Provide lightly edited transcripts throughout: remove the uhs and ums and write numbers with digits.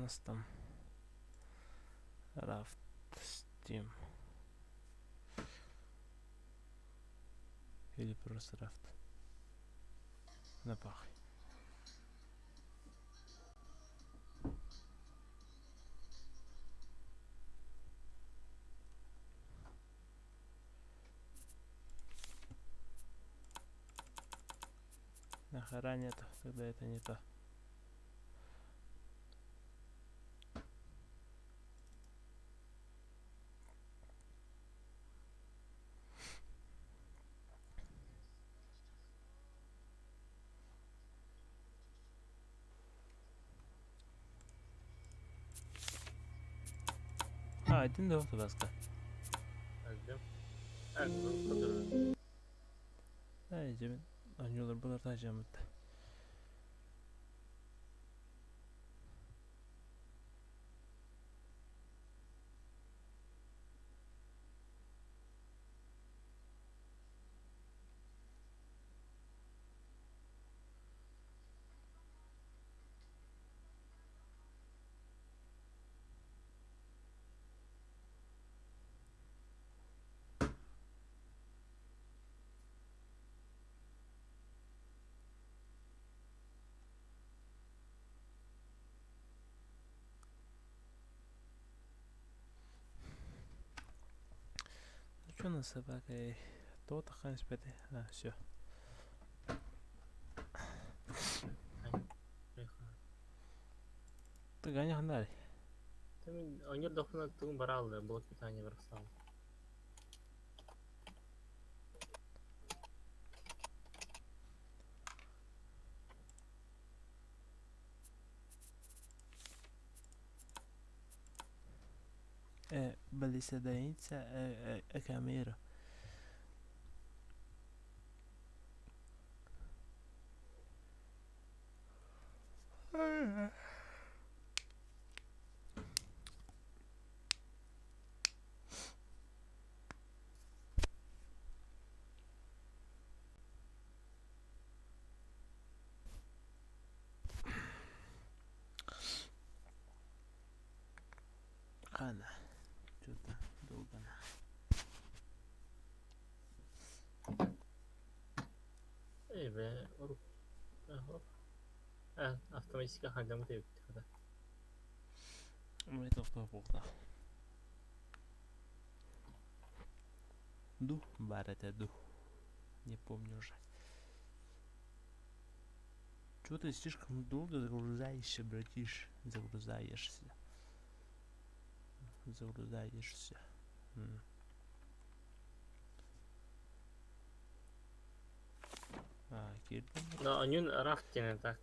нас там? Raft Steam. Или просто Raft. Напах. Нахера нет, тогда это не то. А, один да баска. Дьэ, оонньуулар булар дьаммыт. Ну что на собакой? То-то ханспеты. А, все. Ты гоня хандари. Оньор дохуна тугун бараалда блок питания барахсаал. Балисаданица камера. Хана. Что-то долго. Эй бе, орук. Э, автоматически хандамыт эбит хата. Мы тохтоо Ду, бар это ду. Не помню уже. Чего ты слишком долго загружаешься, братиш? Загрузаешься. Загрузаешься. А, кирдим. Но оньун рафт диэн так.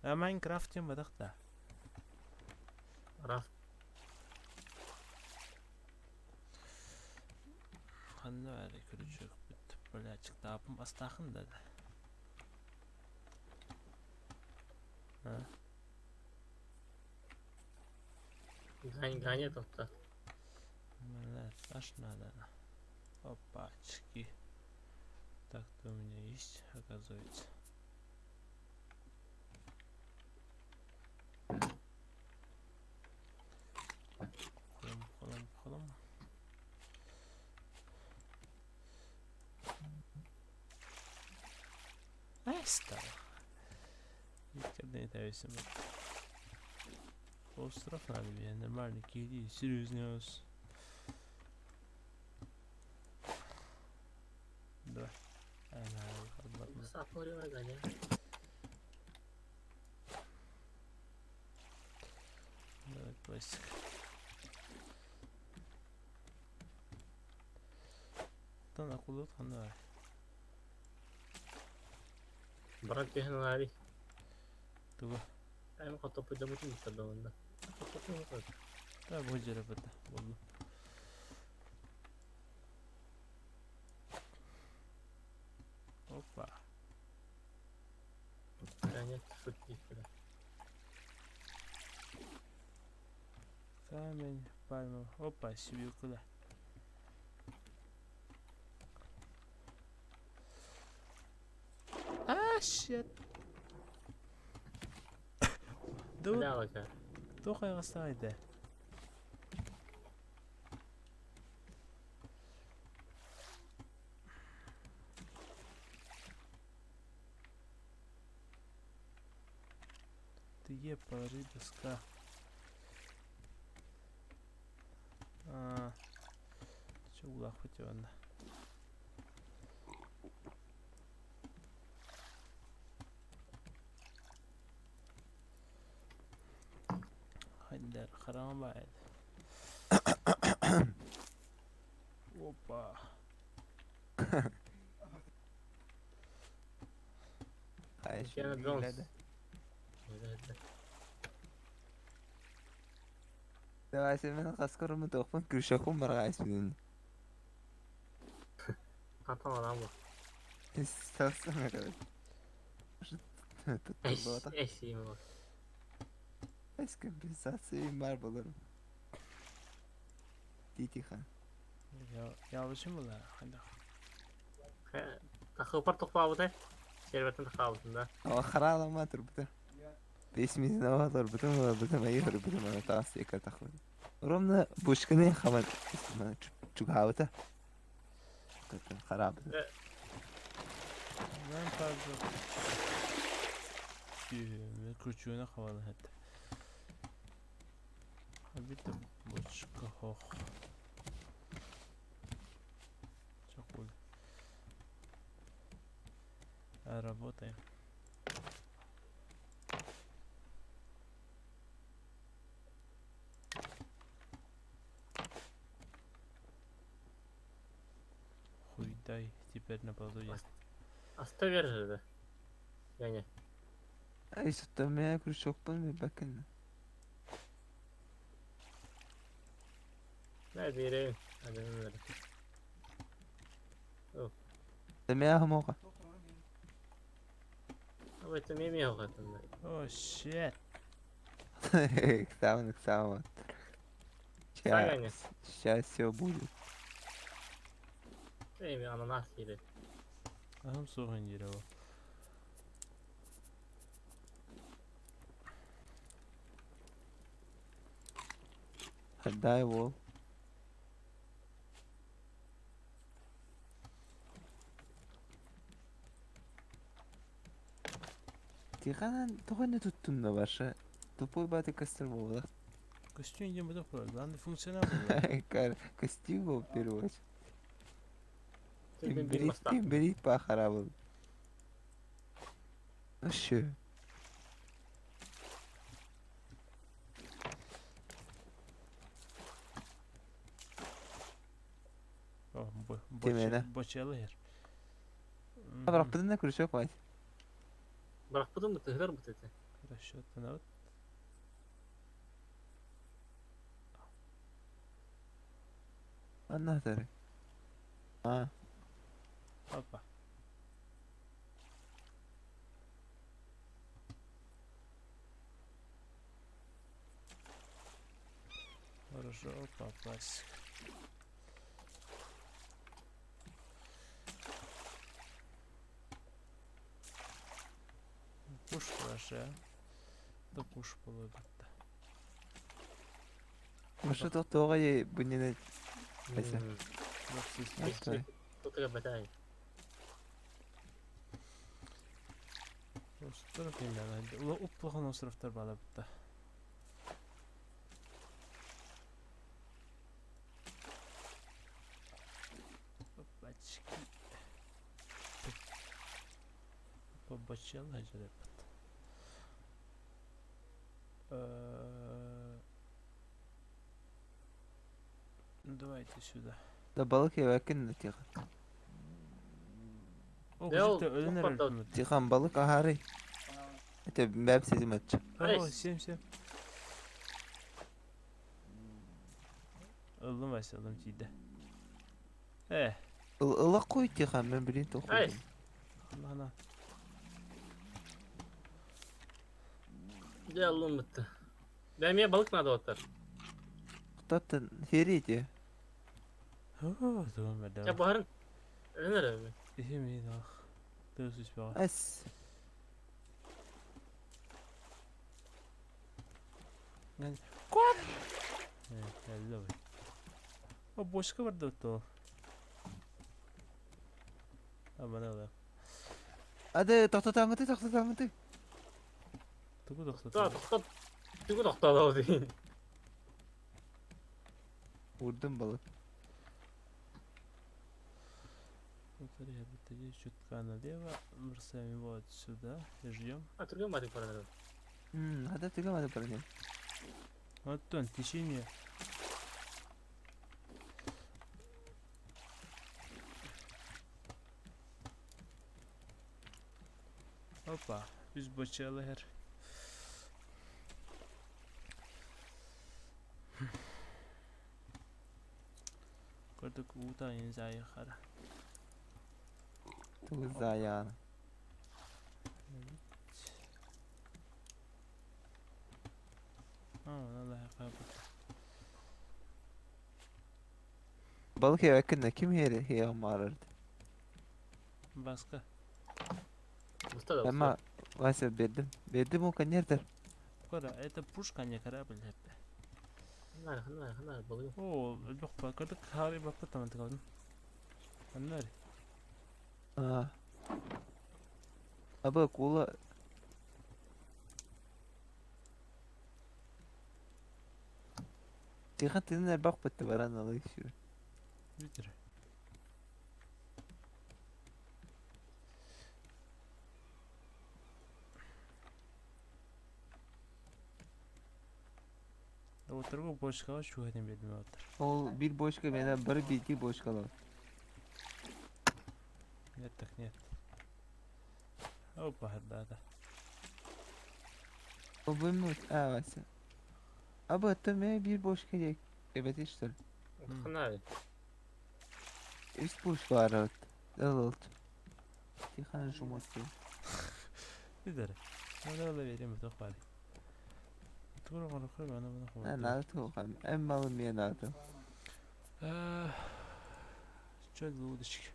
А Майнкрафт тем бадахта. Рафт. Ханна эрэ күрүчүөкпүт блядь, астаахын да А? Гань Ганя тохто. Блядь, аж надо. Опачки. Так-то у меня есть, оказывается. Хром, хром, хром. Эстала. Никогда не тависим. Остров надо мне нормальный кири, серьезный Да. Сапори Ганя. Давай пластик. Тан акулот хана. Брат түһэн лари. Туга. Айм хотопу дамутун табылында. Хотопу Да, бу жере бата. Болду. Опа. Ганя шутник бля. Камень, пальма. Опа, свекла. А, щет. Бля, Туох айаҕастаах этэ? Ты положи доска. А, чё улаахпыт онно. Хайдар хараҥа баайд. Опа. Индиана Джонс. Давай мен хаскарымы тоқпын крышакум барға айспын. Хантан адам бу. Сасың короче. Эсиим бар. Эс компенсация бар болорум. Тихо. Ялышым була. Хайдах. Тахыпар тохпаабытай. Сервертен тахаабытын да. Ава харалама турбута. Бесмизин турбутум бутум айыр бутум ана таас ека тахлы. Ровно бушканы хаман чугавыта. Харабыта. Мен пардон. Кручуна хавала хэтэ. Обита бочка хох. Чакуль. Работаем. Хуй дай, теперь на полу я. Аста берді. Яне. Ай, сутамя крючок пын бакын. Не берейін. Әдемі Тамя хамока. Абайта меме оғатында. О, shit. Самый самый. Сагане. Сейчас все будет. Эми ананас еді. Ахам сухан дерево. Отдай вол. Тихо, тоҕо туттунна ваша. Тупой баты костер буолла. Костюм идем буду Главное функционал буолла. Костюм в первую очередь. Мен бір мастақ. Тимберит пахара был. Ну что? О, Тимена. бочелер. Бырахпытын крючок мать. Бырахпытын бу тыгыр бу тете. Расчет на вот. Анна тары. А, Опа. Хорошо, опа, пластик. Куш ваша. Да куш болады. может тоҕо бунина Айса. Бақсыз. Тутыга батай. Остров именно. Уплахан островтар бала бітті. Опачки. Побачила жеребет. Давайте сюда. Да балык ебекин тихо. О, Не ол, күжікті өлін тоқпа әрі. Тихан балык ахары. Это бәп сезим атчы. О, сем, сем. Ылым вася, ылым тиді. Э, Ыла кой тихан, мен билин тоқу. Ай, ана. де аллым бітті. Бәме балық надо оттар. Таттан херите. О, туган Я бәрді. бұхарын. Өлін әрі. Ихим ах. Төгіз үспеға. Ас. Кот! Hello. О, бочка барда то. Амана да. Hadi тохтотоҥҥутуй тохтотоҥҥутуй. Тугу Тохтоо, тохтотоҥ? тохтот. Тугу тохтоотоо диин. Уурдум балык. Чутка налево, бросаем его отсюда и ждем. А түргэн баатык баран Хата түргэн баатык баран. Оттон течение. Опа, үс бочала иһэр. Көрдүк уута инзайы хара. Тугу заяана. Balık hakkında kim her her marardı? Баска. Буста да Ama Вася бердим. Бердим o nerede? Кора, это пушка, а не корабль. Ханаар ханаар ханаар балык. Оо, элбэх ба. Көрдүк хари баппа таман Аннар. Аа. Аба кула Тихан тинер бак битти баран алык şu. Битер. Отыргу бочкаға чугатын бердим отыр. Ол bir бочка менен bir бити бочкалар. Нет, так нет. Опа, да, да. O bu mu? А, Вася. Аба то мен bir бочка дек. Evet işte. Ханаар. Üç бочка var. Evet. Тихан жумасы. Битер. Мына да берем тоқ бар. Тура ғана қой, ана мына қой. Надо тухан. Эм малы мен надо. Чё удочки?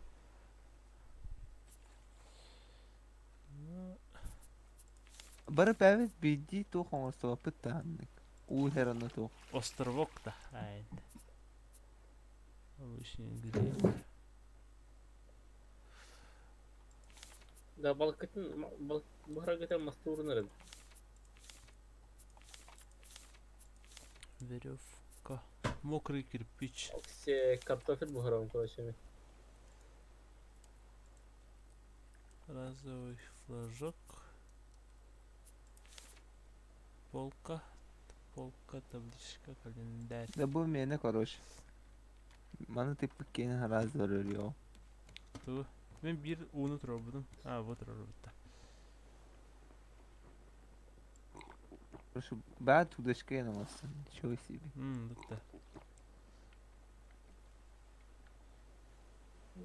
Ну, Барып evet биди тухан острова пыттаннык. У херана тух. островок да. Ай. Обычный гриль. Да балыкытын балык бухарагытын мастуурунар. Веревка. Мокрый кирпич. Оксе картофель бухарам короче. Разовый флажок. Полка. Полка, табличка, календарь. Да бу мені короче. Маны тип кен разор өрüyor. Ту. Мен bir ууну турабудум. А, вот турабутта. Короче, баа тудашка намасын. Ничего себе. Бутта.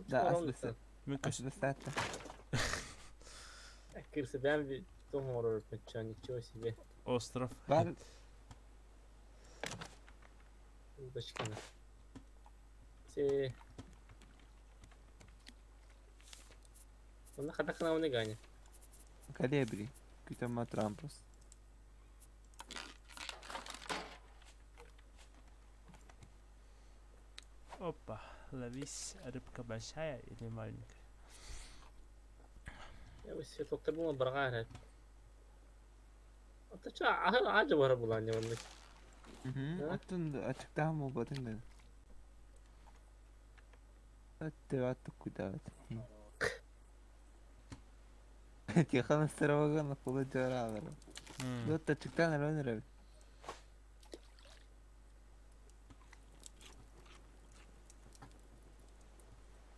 Да, асбысы. Мен көс Асбысата. Кырсы бән би тухорор печа ничего себе. Остров. Бар Удочканы. Се. Онна хатакна оны ганя. калебри. Күтема трампус. Опа. Ловись, рыбка большая или маленькая? Я все доктор була баргара. Ата ча ажа бара буланя онны. Оттон ачыктаан буолбатын да. Атты куда. Тихон островоган кула жоралар. Дотта чыктаан өрөнөр.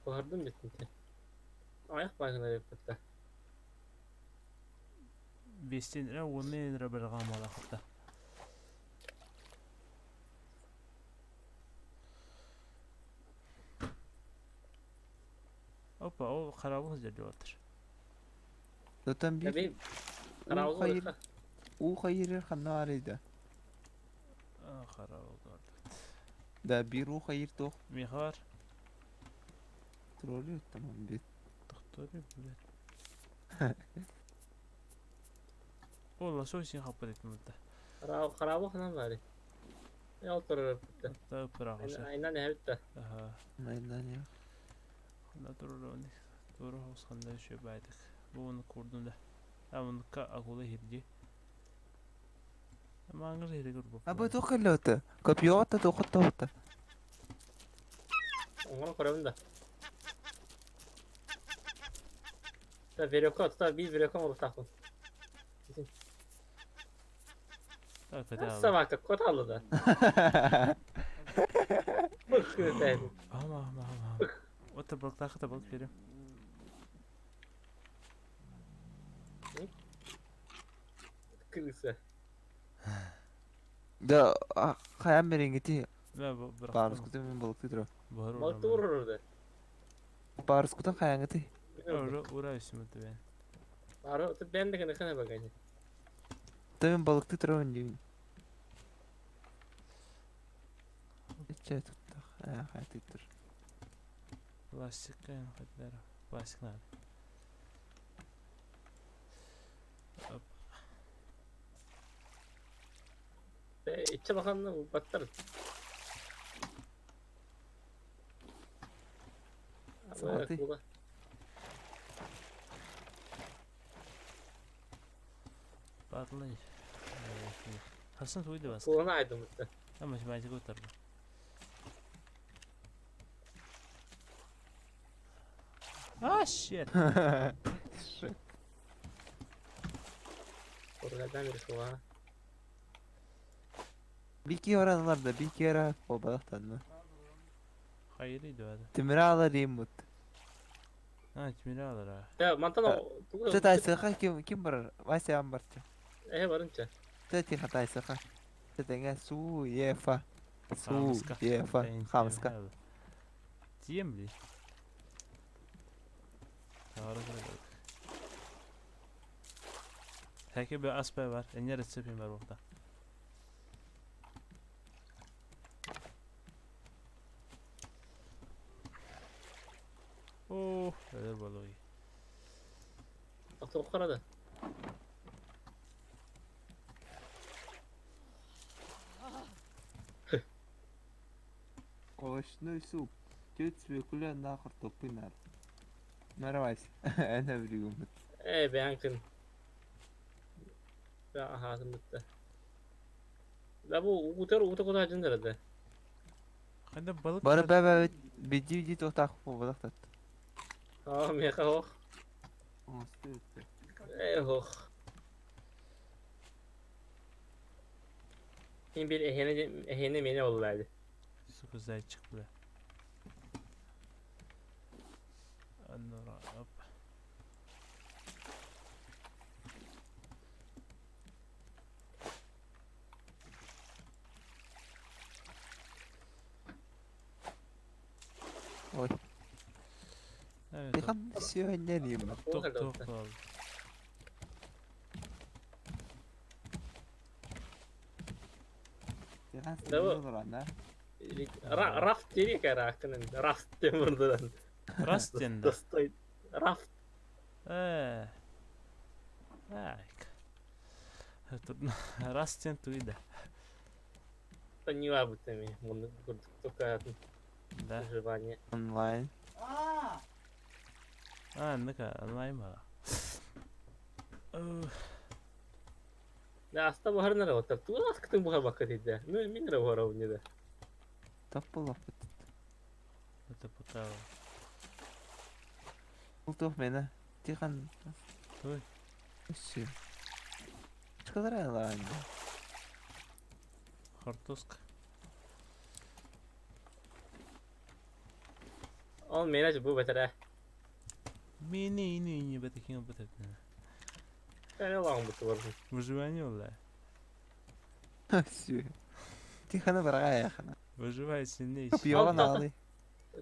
Бахардым битинте. Аяк байгына деп битте. Бестен ра онен ра бір ғамалақта. Опа, ол қарауыл жерде отыр. Дотан Я bir би уу хайыр карауыл уу хайырыр ханна арыйда. А, қарауыл көрдік. Да bir уу хайыр тоқ Михар, троллю tamam bir. тоқтори, блядь. О, лосось сен қаппа дейтін болды. Хараабы ханан баарый? Ол турар бүттэ. Быраҕаша. Айнан эһэ бүттэ. Аха. Айнан я. Ханна турар оны. Тура хосханда үшө байдык. Бу оны курдум да. А оннукка акула иһирди. Маңыр иһири көрбөп. А бу туох кэллэ Копьёта туох тоҕута. Оҥорон көрөбүн да. Та веревка, тута биир веревка оҥоруохтаахпын. Собака кот алла да. Бых кыыс Ама ама ама. Ота балыктаахы да балык берем. Крыса. Да, хайан бериңити Мә бырах. Барыскутун мен балыкты тура. Балыкты урur да. Барыскутун хайаңыты. Ура ура үсүмөт бен. Ары бен деген кана багани. Та мен балыкты тура деймин. Иче туттах. А, хайты тур. Пластик кайын хаттар. Пластик надо. Оп. Иче баканны баттар. Смотри. Батлый. Хасан туйды бас. Кулана айдым бутта. Ама жмайты көтөр. А, shit. Orgadan bir suğa. Бики оранларда, бики ора побалахтан. Хайры дуады. Тимир римут. А, тимир алар. а. Я мантан Ты тайсыха ким ким бар? Вася амбарча. Э барынча. Ты тиха тайсыха. Ты теңе су ефа. Су Хамска. ефа. Хамска. Тием ли? Тәке bir aspay var. Enyer retsepim var orada. Oh, öyle balığı. Ата карады. Овощной суп. Тетя свекуля нахер топынар. Нарвайся. Она в Э бянкин. Я ахатым бутта. Да бу утер ута куда жындырды. Қайда balık Бары бә беди ди тохтах побалахтат. А меха ох. Э ох. Мен bir ehene ehene mene oldu. Сука зайчик, бля. Аннара, оп. Ой. Evet. Тихан сегодня рим. Тоқ тоқ ал. Тихан Да вот. сегодня Рафт дерек аракынын. Рафт деп мурдудан. Растен да. Достой. Рафт. Э. Айк. Растен туида. Поняла будто ми. Муну только Да. выживание. Онлайн. А, ну-ка, онлайн ба. Да, аста бухарнара оттар. Ту аскытын бухар бакка дейdi. Мен мен бухар не да. Топпулах. Это пока. Ултух мена. Тихан. Той. Все. Чкалара ладно. Хартуск. Ол менаж бу бетер. Мини ини ини бетекин бетек. Мен лаң буту бар. Выживание ола. Все. Тихана барага яхана. Выживай сильнейший. Копьёга налы.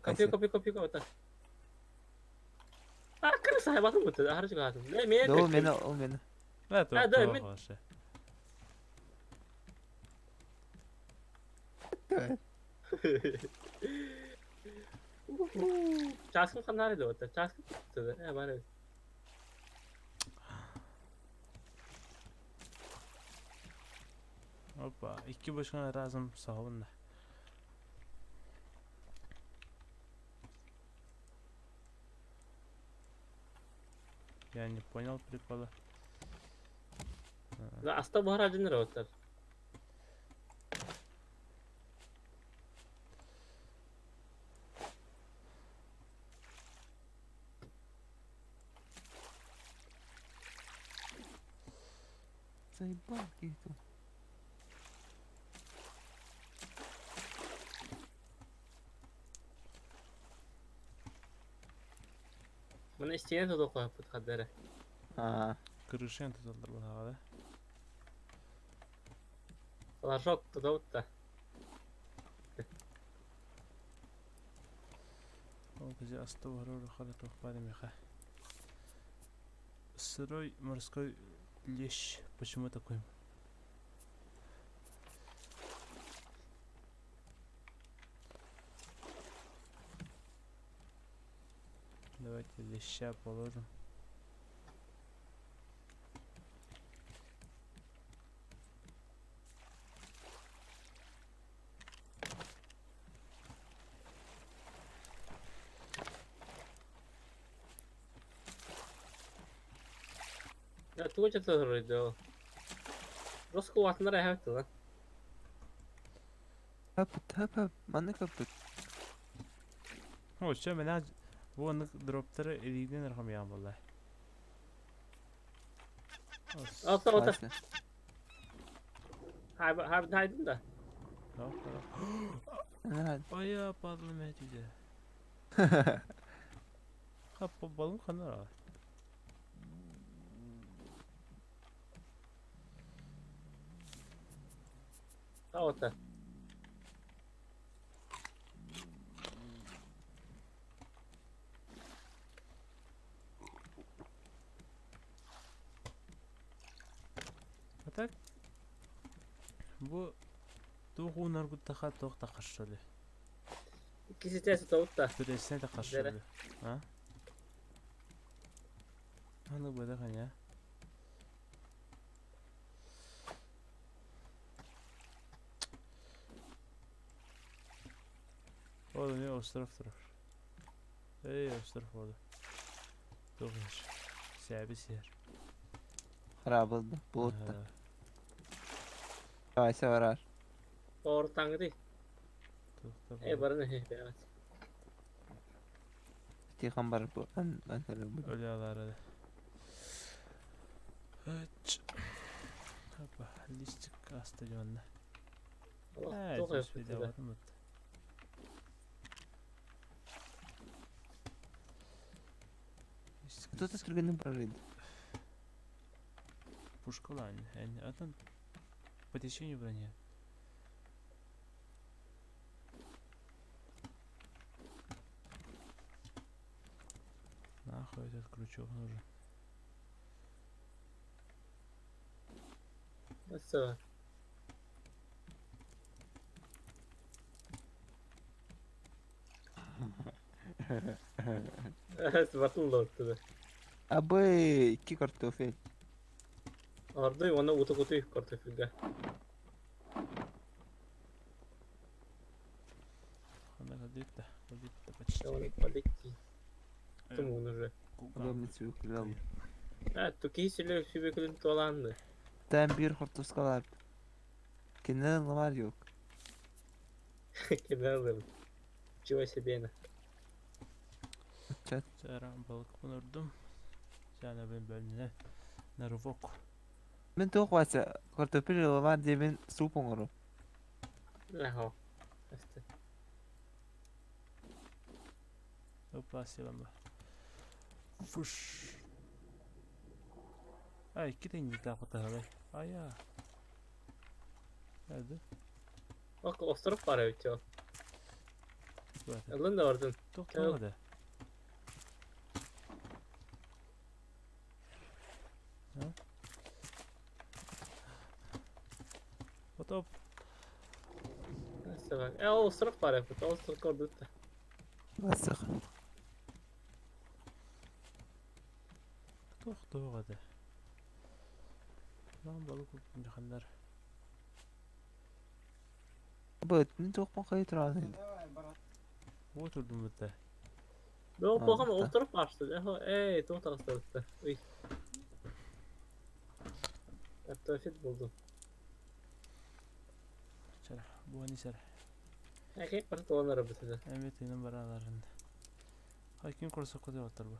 Копью копью копью копью. А, крыса хайбатын буту. Ахар чыгатын. Не мен. Да, ол мена, ол мена. Да, А, да, мен- вообще. Часкын канары да оттар. Часкын буту. Э бар. Опа, икки бочканы разом соһобун да. Я не понял прикола. Аста буһара дьоннор оттар. Заебал киһи. Маны истиэнэ тутуохха хаддара. Аа. Крышен туталлар буолаҕа да. Флажок тутабыт да. Ол киһи аста уһарар хара туох баар эмиэхэ. Сырой морской лещ. Почему такой? Давайте леща положим. Тугу чатырыйды Роскулатыннар эһэбит lan. Хөп хөп хөп маннык хөппүт. О, чё, меня вон дроптары илиинэн эрхомьян буолла. Ата ата. Хайдын да. Ая, падла мэтүдэ. Хаппа балым ханара. Ата. А так бу туох уунаргуттаха туох да харшылы. Иккиситээс тоутта. Түресine да харшылы. А? Аны бада ханя. Ол эмиэ остров турар. Эй, остров буолла. Туох иһэр? Сээби сиэр. Харабылда, буотта. Вася барар. Ортаңды. Туохта Э барын эһэ. Тихон бар бу. Ан ан Өлө алаары. Ач. Опа, листик аста дьонна. Ээ, Туох здесь видео Кто-то түргэнник барар Пушкалан. Атын по течению брони. Нахуй этот крючок нужен. Все. Батын лотту. Абы икки картофель. Арды оны уту-куту картофельге. Она где-то, где-то почти. Оны полетти. Тумун уже. Удобный свекла. А, туки сүлө сүбөкүлүн туаланды. Тэн bir хортускалар. Кинен ламар yok. Кидалым. Чего себе на. Чат. Сара балык бұнырдым. Сәне бен бөліне. На рывок. Мен туох Вася картофель ламар диэбин суп оҥору. Лахо. Асты. Опа, селама. Фуш. Ай, китин не Ая. Nerede? Bak остров бар эбит жол. Ылын да бардын. Тоқтамады. Потоп. Э, остров бар эбит. Остров көрдүк да. Басых. Тоқтоғады. Lan balık жахандар. Бу туох хайы туран. Oturdum burada. Doğu Aa, bakalım bitti. oturup başladı. Ey doğu tarafta. Uy. Hatta buldum. Şerh. Bu hani şerh. Erkek parça dolan arabası da. Evet yine beraberinde. Hakim kursa kodu otur bu.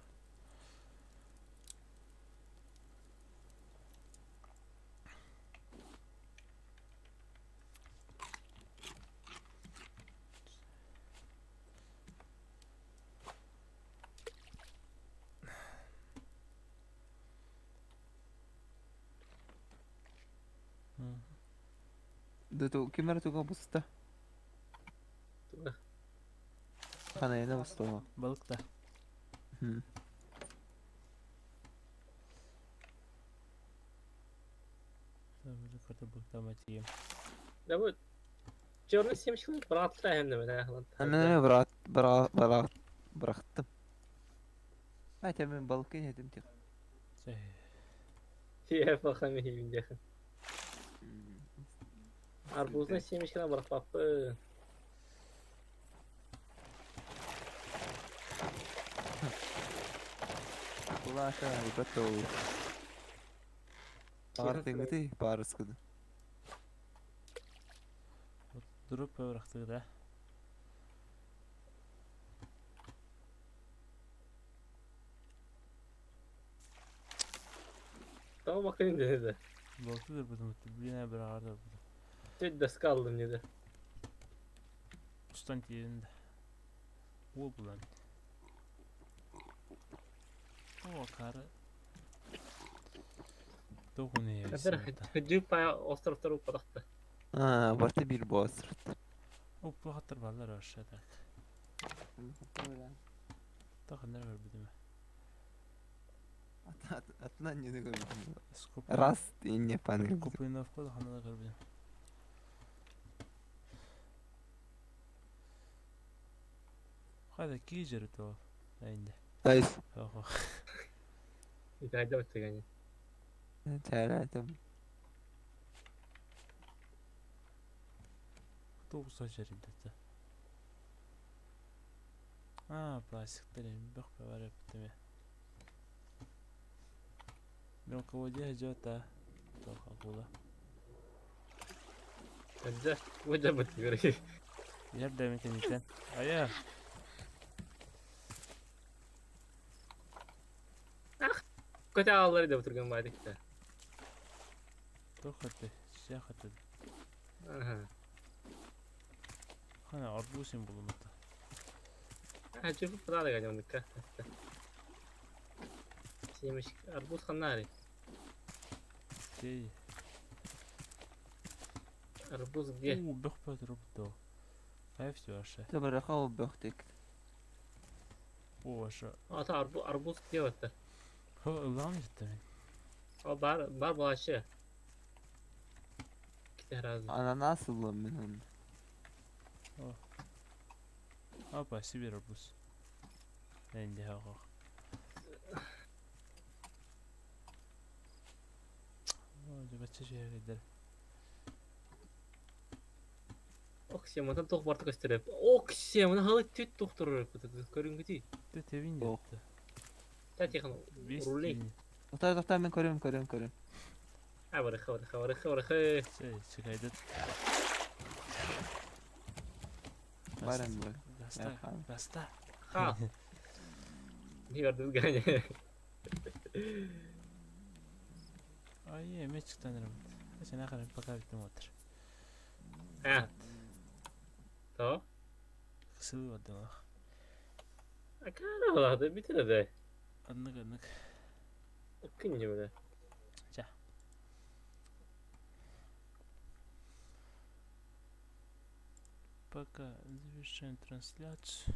Hı. Кимэр туга буста? Туга. Ханайна буста. Balık da. Хм. Yukarıda balıktan açayım. Ya bu Черный семечканы бıraktı hem de böyle. Мен брат бра бра bıraktım. Hatta ben balık yedim tek. Şey, Diye bakalım iyi Arbuzun семечканы bırakmaktı. Ulan aşağı elbette olur. Ağır parıskıdı. Durup bıraktık da. Tamam bakayım dedi. Balıklıdır bu mutlu. Yine bir ağırdır bu. Tüy deska aldım dedi. Ustan yerinde. O bulan. O karı. Dokunuyor. Hücü paya ostrovlar upadakta. Ha, barta bir boğaz. O bu hatır varlar aşağıda. Takınlar var bir de mi? Atlan yine görmedim. Skop. Rast inne panı. Kupayını afkoda hanada görmedim. Hadi kiyjer to. Endi. Hayır. Oh. İnternette baktık hani. Çağırdım. Тоғыз жерінде. А, пластиктер бөх бар эптеме. Мелководье жата. Тоха кула. Önce bu da batıyor. Yer demek eniten. Ая. Kötü ağları da oturgan bardık da. Тохаты, шахаты. Aha. Хана арбузин булумата. Ha çöpü pınar da geldi dikkat. Семечки арбуз ханари. Şey. Арбуз где? Уу, бөх бөтөр бу. Хайф вообще. Табараха бөхтек. О, вообще. Ата арбуз арбуз где вот? Хо, ылам жетти мен. O bar bar bulaşı. Ките разы. Ананас улам мен onu. Апа, Сибирь арбуз. Энди хаа. О, жабачы жер. Оксе, мына тоқ барды көстереп. Оксе, мына халы түт тоқтырыр. Көрүнгү Тэ тевин Ох. жетти. Та тихан Бес рули. тиын. Тоқта тоқта мен көрем көрем көрем. Ha бары хабары хабары хабары хы. Сей, чыгайдыт. Барам бар. Баста, баста. Ха. Не gördüm gene. Ай, эме чыктанырым. Сен акырын пока биттим отыр. Ha. То. Кысылып атдым. Akara болады bitirdi. Аннык аннык. Күн böyle. Ча. Пока завершаем трансляцию.